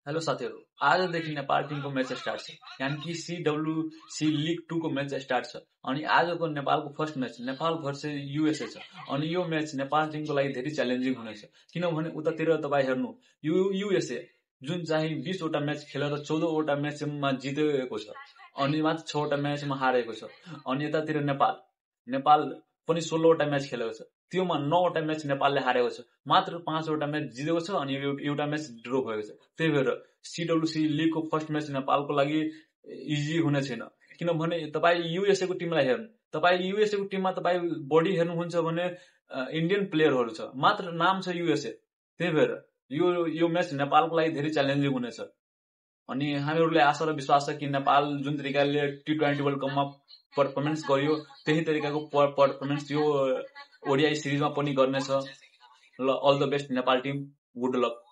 Hello साथीहरू, आजदेखि नेपाल टिमको म्याच स्टार्ट छ। यानि कि CWC लिग 2 को म्याच स्टार्ट छ। अनि आजको नेपालको first match Nepal versus USA छ। अनि यो म्याच नेपाल टिमको लागि धेरै च्यालेन्जिङ हुनेछ, किनभने उतातिर तपाईँ हेर्नु युएसए जुन चाहिँ 20 वटा म्याच खेलेर 14 वटा म्याचमा जितेको छ अनि मात्र 6 वटा म्याचमा हारेको छ। अनि यतातिर नेपाल पनि 16 वटा म्याच खेलेको छ, त्योमा 9 वटा म्याच नेपालले हारेको छ, मात्र 5 वटा म्याच जितेको छ अनि एउटा म्याच ड्र भएको छ। त्यही भएर CWC लिगको फर्स्ट म्याच नेपालको लागि इजी हुने छैन, किनभने तपाईँ युएसए को टिमलाई हेर्नु, तपाईँ युएसए को टिममा तपाईँ बढी हेर्नुहुन्छ भने इन्डियन प्लेयरहरू छ, मात्र नाम छ युएसए। त्यही भएर यो म्याच नेपालको लागि धेरै च्यालेन्जिङ हुनेछ। अनि हामीहरूले आशा र विश्वास छ कि नेपाल जुन तरिकाले T20 वर्ल्ड कपमा पर्फर्मेन्स गर्यो त्यही तरिकाको पर्फर्मेन्स यो ओडिआई सिरिजमा पनि गर्नेछ। ल, all the best Nepal team, good lock.